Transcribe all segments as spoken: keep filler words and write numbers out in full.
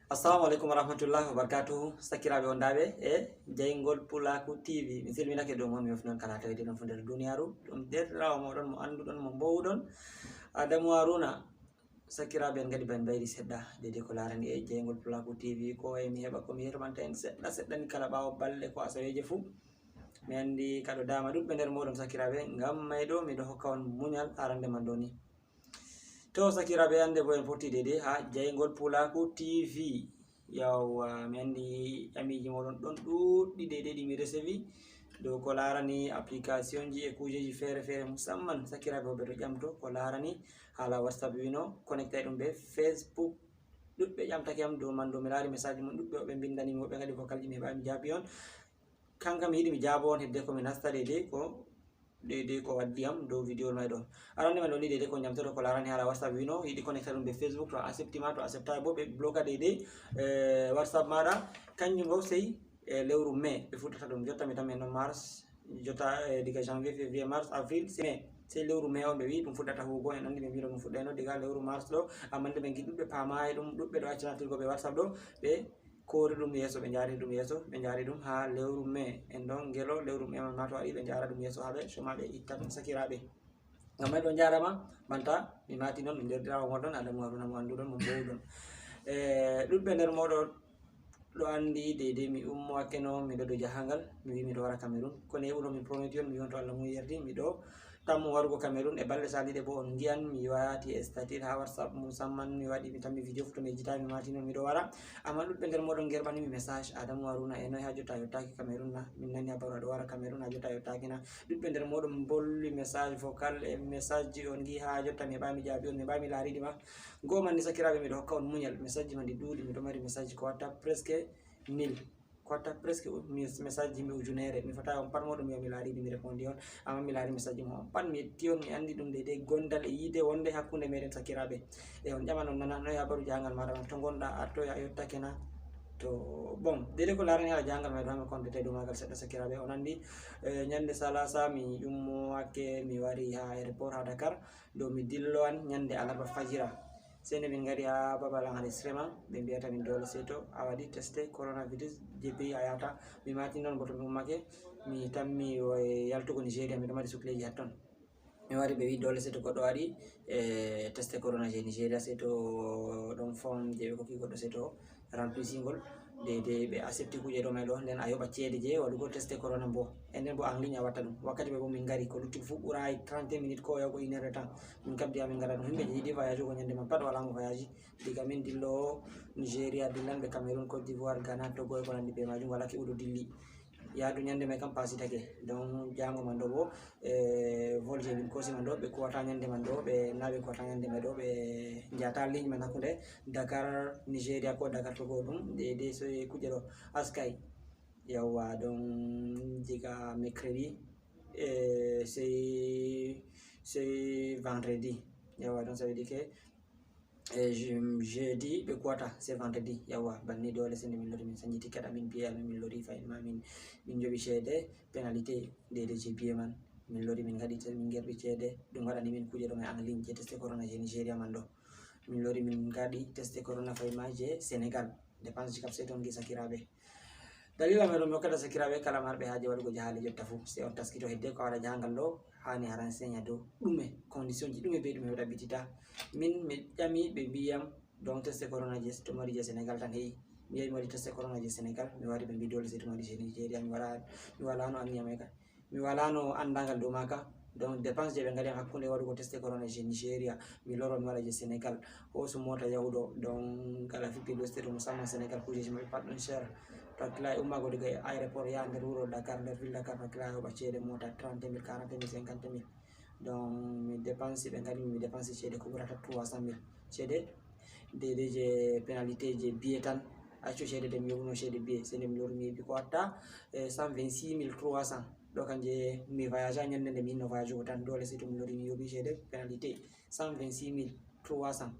Assalamu aleykum warahmatullahi wabarakatuhu. Sakiraaɓe wondaaɓe e jeyngol Pulaaku T V, mi silminake dow mon, mi yofti non kala tawede non fo nder duniyaaru. Ɗum deerɗiraawo mooɗon mo annduɗon, mo mbowuɗon, Adamu Haruna. Sakiraaɓe, en ngadi ban mbayri seɗɗa deydey ko laarani e jeyngol Pulaaku T V, ko e mi heɓa ko mi hermanta en seɗɗa seɗɗa ni kala ɓaawo balɗe ko asaweeje fuu. Mi anndi kaɗo dama ɗuɗɓe nder mooɗon sakiraaɓe, ngam mayɗo miɗo hokka on muñal arande man ɗo ni. To sakiraaɓe, hannde bo en potti deydey haa jeyngol Pulaaku T V. Yawwa, mi anndi ƴamiiji mooɗon ɗon ɗuuɗɗi deydey ɗi mi resevi dow ko laarani application ji e kuujeji feere-feere, musamman sakiraaɓe woɓɓe to ƴamto ko laarani haala WhatsApp wino connectay ɗum be Facebook. Ɗuɗɓe ƴamtake am dow man, dow mi laari message mum ɗuɗɓe, woɓɓe mbinndani mi, woɓɓe ngadi vocal ji mi heɓaay mi jaabi on. Kanka mi yiɗi mi jaabo on hedde ko mi nasta deydey ko, deydey ko waddi am dow video may ɗo. Arande man ɗo ni deydey ko njamtoto ko laarani haala WhatsApp wino yiɗi connecta ɗum be Facebook, to a accepti ma, to a acceptaay bo ɓe bloka deydey, eh, WhatsApp maɗa. Kanjum ɗo sey, eh, lewru mai ɓe fuɗɗata ɗum. Jotta mi tammi en ɗon mars, jotta, eh, diga janvier, février, mars, avril, sey mai. Sey lewru mai on ɓe wi ɗum fuɗɗata huwugo. En anndi ɓe mbino ɗum fuɗɗayno diga lewru mars ɗo, amma nde ɓe ngi ɗuɗɓe paamaay ɗum, ɗuɗɓe ɗo acca natirgo be WhatsApp ɗo, ɓe koori ɗum yeeso, ɓe njaari ɗum yeeso, ɓe njaari ɗum haa lewru mai. En ɗon ngelo lewru mai man ma to waɗi ɓe njaara ɗum yeeso haa ɓe coma ɓe itta ɗum sakiraaɓe. Ngam mai ɗo njaarama banta mi maati noon, mi nderɗiraawo mon ɗon, Adamu Haruna mo annduɗon, mo mbowuɗon. E, ɗuɗɓe nder mooɗon ɗo anndi deydey mi ummoake no miɗo dow jahangal, mi wi miɗo wara Cameroun. Kono heɓuno mi prometi on, mi wi on to Allah mum yerdi, miɗo tammo warugo Cameroun. E balɗe saliɗe bo on ngi'an mi waati e statut haa WhatsApp, musamman mi waɗi, mi tammi video foto mi ejjitaay, mi maati noon miɗo wara. Amma ɗuɗɓe nder mooɗon ngerɓani mi message, Adamu Haruna, e noy haa jotta a yottaaki Cameroun na? Min nani habaru aɗo wara Cameroun, haa jotta a yottaaki na? Ɗuɗɓe nder mooɗon mbolwi message vocal e message ji on ngi haa jotta mi heɓaay mi jaabi on, mi heɓaay mi laariɗi ma. Goo man ni sakiraaɓe, miɗo hokka on muñal, message ji man ɗi ɗuuɗi, miɗo mari message ko watta presque mille. Ko watta presque u-, mi-, message ji yimɓe ujunere. Mi fota on pat moɗon mi, mi laari ɗi, mi repondi on. Amma mi laari message ji mon pat, mi yetti on, mi anndi ɗum deydey gondal e yiide wonde hakkunde meɗen sakiraaɓe. E on ƴaman on nana, noy habaru jahangal maɗa man? To ngonɗa, artoya, a yottake na? To, bon, deydey ko laarani haala jahangal may ɗo, hami konde tawi dow maagal seɗɗa sakiraaɓe. On anndi, eh, ñande salasa mi ummoake, mi wari haa aéroport haa Dakar, dow mi dillowan ñande alarba fajira. Sey nde min ngari haa babal enregistrement, ɓe mbiyata min doole sey to a waɗi testé coronavirus je pays a yahata. Mi maati noon, bo to mi ummake, mi tammi o e yaltugo Nigeria, miɗo mari sukleeji hatton. Mi wari, ɓe wi doole sey to goɗɗo waɗi, e, testé corona je Nigeria, sey to ɗon form je ɓe kokki goɗɗo sey to remplissingol. Deydey ɓe accepti kuuje ɗo may ɗo, nden a yoɓa ceede je waɗugo testé corona bo. E nden bo en ligne a watta ɗum. Wakkati ɓe bo min ngari, ko lutti fuu ɓuraay trente minutes ko yahugo une heure de temps. Min kabdi amin ngara ɗum. Yimɓe je yiɗi voyage go ñande man pat wala mo voyage. Diga min dillowo Nigeria, dillanɓe Cameroun, Côte d'Ivoire, Ghana, Togo e ko nandi be majum, wala keɓuɗo dilli. Yaadu ñande may kam pasitake. Donc, jaango man ɗo bo, e, vol je min koosi man ɗo, ɓe kuwata ñande man ɗo, ɓe, na ɓe kuwata ñande may ɗo, ɓe njata ligne man hakkunde Dakar, Nigeria ko Dakar Togo ɗum, de, de so e kuuje ɗo. Askay. Yawwa, donc, diga mercredi, e, sey, sey vendredi. Yawwa, donc, ça veut dire que, e, je-, jeudi, ɓe kuwata, c'est vendredi. Yawwa, banni doole sende min lori, min sanji ticket amin, billet amin, min lori, fayin ma min, min joɓi ceede, pénalité, deydey je billet man. Min lori, min ngaɗi, min gerɓi ceede, ɗum waɗani min kuuje ɗo may en ligne, je testé corona je Nigeria man ɗo. Min lori, min ngaɗi testé corona fayin ma je Sénégal. Dépense ji kam sey to on ngi sakiraaɓe. Dalila meɗon mi hokkata sakiraaɓe kala marɓe haaje waɗugo jahaale jotta fuu, sey on taskito hedde ko haɗa jahangal ɗo, haani a renseigne dow ɗume, condition ji ɗume be ɗume o ɗaɓɓitita. Min mi ƴami, ɓe mbi'i yam, donc, testé corona je to mari je Sénégal tan he'i. Mi yehi mi waɗi testé corona je Sénégal, mi wari ɓe mbi'i doole sey to mari je Nigeria, mi waɗa, mi walaano anniya may ka. Mi walaano anndangal dow maaka. Donc, dépense je ɓe ngaɗi am hakkunde waɗugo testé corona je Nigeria, mi loro mi waɗa je Sénégal. Hoosu moota yahuɗo, donc, kala fippi lesdi to, musamman Sénégal, kuujeji maɓɓe pat ɗon cher. To hakkilaaji ummaago diga aéroport yaha nder wuro Dakar, nder ville Dakar, to hakkilaaji yoɓa ceede moota trente mille, quarante mille, cinquante mille. Donc, mi dépense, ɓe ngaɗi mi dépense ceede ko ɓurata trois cent mille. Ceede deydey je pénalité je billet tan. Accu ceede de mi yoɓuno ceede billet, sey nde mi lori mi yoɓi ko watta, e, cent vingt-six mille trois cents. Ɗo kan je mi voyage a ñande nde mi inno voyage o tan, doole sey to mi lori mi yoɓi ceede pénalité cent vingt-six mille trois cents.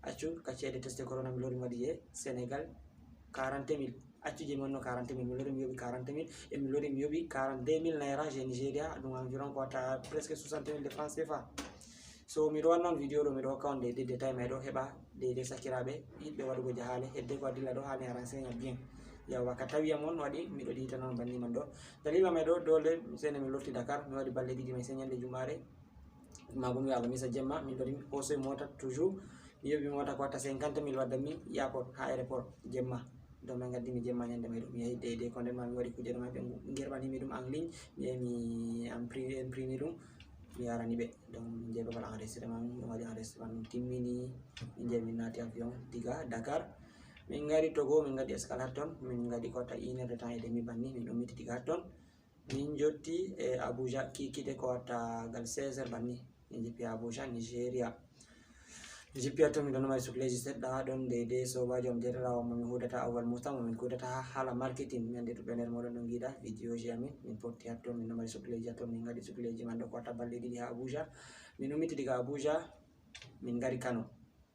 Accu ka ceede testé corona mi lori mi waɗi je Sénégal quarante mille. Accu je mi wonno quarante mille, mi lori mi yoɓi quarante mille, e mi lori mi yoɓi quarante-deux mille naira je Nigeria, ɗum environ ko watta presque soixante mille de francs C F A. So miɗo wanna on vidéo ɗo, miɗo hokka on deydey détail may ɗo, heɓa deydey sakiraaɓe yiɗɓe waɗugo jahaale, hedde ko a dilla ɗo haani a renseigne bien. Yawwa, ka tawiyam on waɗi miɗo ɗiita non banni man ɗo. Dalila may ɗo, dole sene mi lorti Dakar, mi waɗi balɗe ɗiɗi may, se ñande jumaare, ma bo mi wiya alamisa jemma, min ɗo hoosoy mota toujours. Mi yoɓi mota ko watta cinquante mille wadda mi airport, ha aéroport jemma. Donc min gaddi mi jemma ñande may ɗo, mi yahi deydey ko nden ma mi waɗi kuje ɗo may, ɓe ngerɓani mi ɗum en ligne, mi yahi mi impri-, imprimi ɗum, mi yarani ɓe. Donc min jeeyi babal enregistrement, min waɗi enregistrement ɗum timmini, min jeeyi min naati avion diga Dakar. Min ngari Togo, min ngadi escale hatton, min ngadi ko watta une heure de temps et demi banni, min ummiti diga hatton. Min jotti e Abuja kikiɗe ko watta gal seize heures banni. Min jippi Abuja, Nigeria. Mi jippi hatton, miɗo no mari sukleeji seɗɗa ɗon, deydey soobaajo am jeetatawo mo mi huudata, Awwal Musa, mo min kuudata ha haala marketing. Mi andi ɗuɓɓe nder mooɗon ɗon ngiɗa vidéoji amin. Min potti hatton, min no mari sukleeji hatton, min ngadi sukleeji man ɗo ko watta balɗe ɗiɗi ha Abuja. Min ummiti diga Abuja, min ngari Kano.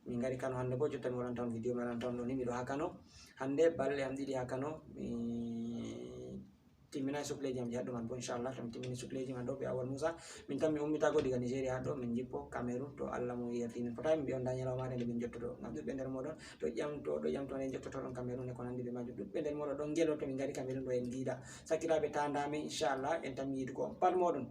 Min ngari Kano hande bo, jotta mi waɗanta on vidéo, mi waɗanta on ɗo ni, miɗo ha Kano. Hande balɗe am ɗiɗi ha Kano, mi timminay sukleeji am ɗi haɗɗo man bo, inchallah, to mi timmini sukleeji man ɗo be Awwal Musa, min tan mi ummitako diga Nigeria haɗɗo, min jippo Cameroun, to Allah mo yerdi. Min potaay min mbiya on nda ñalawmaare nde min jottoto, ngam ɗuɓɓe nder mooɗon ɗo ƴamto, ɗo ƴamto en jottotoɗon Cameroun e ko nandi be majum. Ɗuɓɓe nder mooɗon ɗon ngelo to min ngari Cameroun ɗo en ngiida. Sakiraaɓe, ta ndame, inchallah, en tan mi yidugo on pat mooɗon.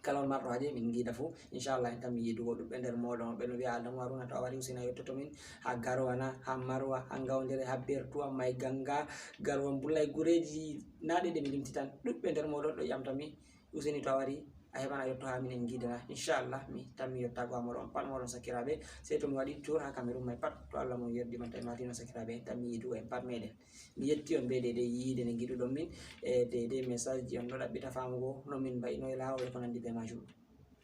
Kala on marɗo haaje min ngiida fuu, inchallah, en tan mi yidugo. Ɗuɓɓe nder mooɗon ɓe no wiya Adamu Haruna to a wari Useni a yottoto min, ha Garoua na, ha Maroua, ha Ngaoundéré, ha Bertoua, Maïganga, Garoua, Mboulay, gureeji na ɗe ɗe mi limti tan. Ɗuɓɓe nder mooɗon ɗo ƴamta mi, Useni to a wari a heɓan a yotto ha min en ngiida na, inchallah, mi tan mi yottago ha mooɗon pat mooɗon sakiraaɓe. Sey to mi waɗi tour ha Cameroun may pat, to Allah mo yerdi man tawi martino sakiraaɓe, en tan mi yidugo en pat meɗen. Mi yetti on be deydey yiide nde ngiɗuɗon min, e deydey message ji on ɗo ɗaɓɓita faamugo no min mba'i, no e laawol e ko nandi be majum.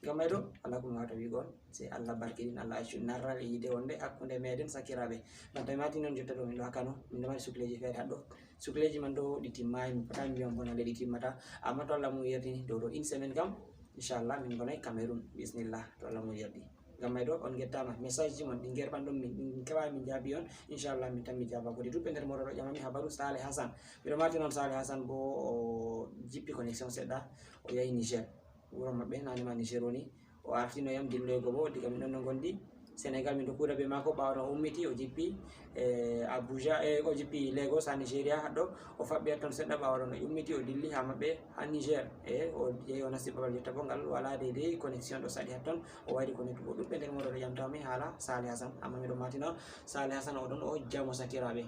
Ngam may ɗo, alaa ko mi waawata wi'go on, sey Allah barkiɗin, Allah accu narral e yiide wonde hakkunde meɗen sakiraaɓe. Ngam tawi matin non jotta ɗo min ɗo ha Kano, min ɗo mari sukleeji feere haɗɗo. Sukleeji man ɗo ɗi timmaay, mi potaay mi wi'a on bo nde ɗi timmata. Amma to Allah mum yerdini, dow ɗo une semaine kam, inchallah, min ngonay Cameroun, bismillah, to Allah mum yerdi. Ngam may ɗo, on ngettaama. Message ji mon ɗi ngerɓan ɗon min, ɗi keɓaay min jaabi on, inchallah, min tan mi jaaba. Ko ɗi ɗuɓɓe nder mooɗon ɗo ƴamami habaru Saleh Hassan. Miɗo martina on Saleh Hassan bo o jippi connexion seɗɗa, o yahi Niger. Wuro maɓɓe, nane ma Niger woni. O artino yam dilloygo bo, diga min ɗon no ngondi. Senegal min ɗo kuuda be maako, ɓaawo ɗon o ummiti, o jippi, e, Abuja, e, o jippi Lagos ha Nigeria haɗɗo. O faɓɓi hatton seɗɗa, ɓaawo ɗon o ummiti, o dilli ha maɓɓe ha Niger. E, o jeyi o nasti babal jotta bo ngal wala deydey, connexion ɗo saɗi hatton. O wayri connect bo. Ɗuɓɓe nder mooɗon ɗo ƴamtami haala Saleh Hassan, amma miɗo martina on, Saleh Hassan o ɗon o jamo sakiraaɓe.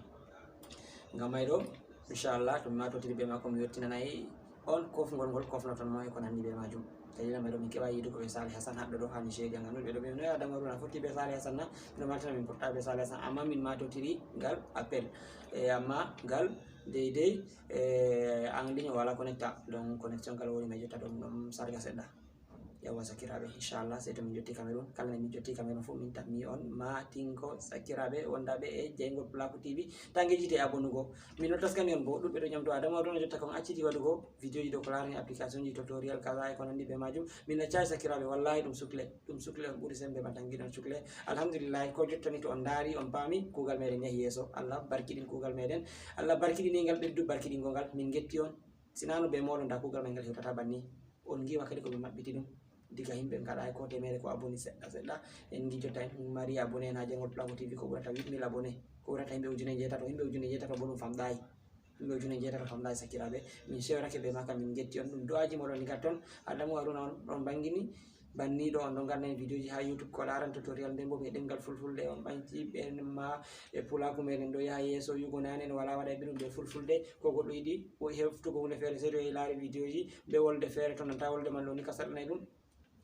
Ngam may ɗo, inchallah, to mi matotiri be maako, mi yottinanay on kofngol ngol kofnoton mo e ko nandi be majum. Dalila may ɗo, min keɓaay yiidugo be Saleh Hassan haɗɗo ɗo ha Nigeria. Ngam ɗuɓɓe ɗo ɓe no Adamu Haruna fotti be Saleh Hassan na, miɗo martina min potta be Saleh Hassan, amma min matotiri ngal appel. E, amma ngal deydey, e, en ligne wala connecta. Donc connexion kala woni may jotta ɗum ɗon sarga seɗɗa. Yawwa sakiraaɓe, inchallah, sey to min jotti Cameroun. Kala nde min jotti Cameroun fof, min tammi on matingo sakiraaɓe wondaaɓe e jeyngol Pulaaku T V. Tangeji te abonugo. Min ɗo taskani on bo, ɗuɓɓe ɗo ƴamto Adama ɗon jotta kon acciti waɗugo vidéoji ɗo ko laarani application ji, tutoriel, kaza e ko nandi be majum. Min accay sakiraaɓe, wallahi ɗum sukle, ɗum sukle on ɓuri sembe ma tangiɗon sukle. Alhamdulillahi, ko jottani to on ndaari, on paami, kuugal meɗen yahi yeeso. Allah barkiɗin kuugal meɗen. Allah barkiɗini ngal, ɓeddu barkiɗingo ngal. Min ngetti on. Sinano be moɗon da kuugal men ngal hewtata banni. On ngiwa kadi ko ɓe maɓɓiti ɗum. Diga himɓe ngaɗa ko temere ko abonné seɗɗa seɗɗa. En ngi jotta en mari abonné na jangol Pulaaku T V ko ɓurata huit mille abonné. Ko ɓurata himɓe ujune jeetato, himɓe ujune jeetato bo ɗum famɗayi. Himɓe ujune jeetato famɗayi sakiraaɓe. Min sewrake be maka, min ngetti on. Ɗum du'aji moɗon ni gatton. Adamu Haruna on ɗon bangini. Banniɗo on ɗon nganna en vidéoji ha YouTube ko laran tutoriel, nden bo mi ɗemngal fulfulde on ɓanci ɓen ma e pulaaku meɗen ɗo yaha yeeso. Yugo nane en wala waɗa e ɓiɗum be fulfulde. Ko goɗɗo yiɗi o heftugo hunde feere, sey to yahi laari vidéoji be wolde feere to nanta wolde man ɗo ni ka saɗanay ɗum.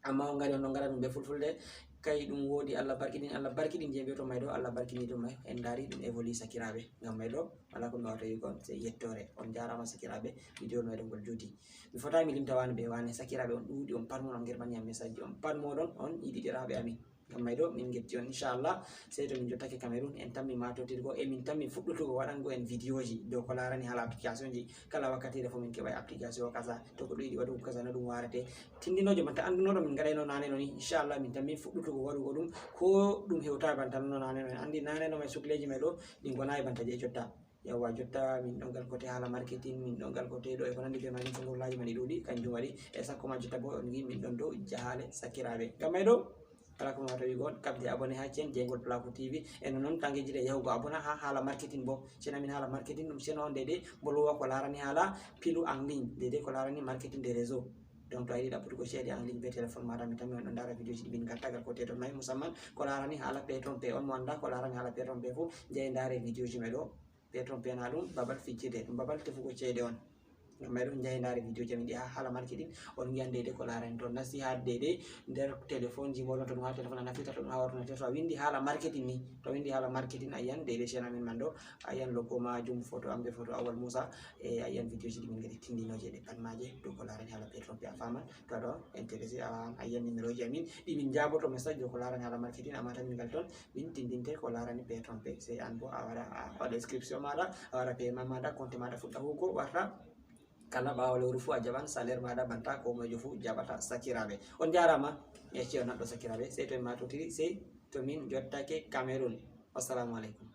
Amma on ngari on ɗon ngaɗa ɗum be fulfulde, kay ɗum woodi. Allah barkiɗin, Allah barkiɗin je mbiyoto may ɗo, Allah barkiɗin ɗum may. En ndaari ɗum évolue sakiraaɓe. Ngam may ɗo wala ko mi wawata yi'ugo on sey yettoore. On njaaraama sakiraaɓe, vidéo meɗen ngol juuti. Mi fotaay mi limta wane be wane, sakiraaɓe on ɗuuɗi, on pat mon on ngerɓani yam message ji, on pat moɗon on yiɗiɗiraaɓe amin. Ngam may ɗo min ngetti on, inchallah, sey to min jottake Cameroun, en tammi matotirgo, e min tammi fuɗɗutugo waɗango en vidéoji dow ko laarani haala application ji. Kala wakkatire fof min keɓa application o kasa, to goɗɗo yiɗi waɗugo kasa no ɗum warate. Tindinojo banta andunoɗo min ngaɗayno nane no ni, inchallah, min tammi fuɗɗutugo waɗugo ɗum, ko ɗum hewtaay banta no nane no. En andi nane no may sukleji may ɗo, ɗi ngonaay banta je jotta. Yawwa, jotta min ɗon ngal kote haala marketing, min ɗon ngal kote ɗo e ko nandi be majum, ko ngullaji man ɗi ɗuuɗi, kanjum waɗi e sakko ma jotta bo on ngi min ɗon dow jahaale sakiraaɓe. Ngam may ɗo, Kala ko ma tawi gon kabde abonné ha chaîne Jeygol Placo T V. E non tan jejjire yahugo abonné ha hala marketing bo. Chaîne amin hala marketing ɗum chaîne on dede bolowa ko larani hala pilu en ligne. Dede ko larani marketing des réseaux. Donc to a yiɗi ɗaɓɓutugo ceede en ligne be téléphone maɗa mi tammi on ɗon ndara vidéo ji ɗi min gattagal ko teton nayi musamman ko larani hala P trompe on mo anda ko larani hala P trompe fof jeyi ndare vidéo ji meɗo. P trompe na ɗum babal fijjirde ɗum babal tefugo ceede on. Gam may ɗum jeyi ndare vidéo ji amin ɗi ha hala marketing on ngiyan dede ko larani to nasti ha dede nder téléphone ji moɗon to ɗum ha téléphone a naftirta to ɗum ha ordinateur to a windi hala marketing ni to a windi hala marketing a yiyan dede chaîne amin man ɗo a yiyan logo majum photo am be photo Awal Moussa e a yiyan vidéo ji ɗi min gadi tindinoje ɗe pat maje dow ko larani hala P trompe a faman to aɗo intéressé a yiyan numéro ji amin ɗi min jaboto message dow ko larani hala marketing amma tan min ngal ton min tindinte ko larani P trompe sey an bo a wara a waɗa inscription maɗa a waɗa paiement maɗa compte maɗa fuɗɗa hugo warta kala ɓawo lewru fu a jaɓan salaire maɗa banta ko moyjo fu jaɓata sakiraɓe on jarama. Yacci on naɗɗo sakiraɓe sey to en matotiri sey to min jottake Cameroun. Wassalamu aleykum.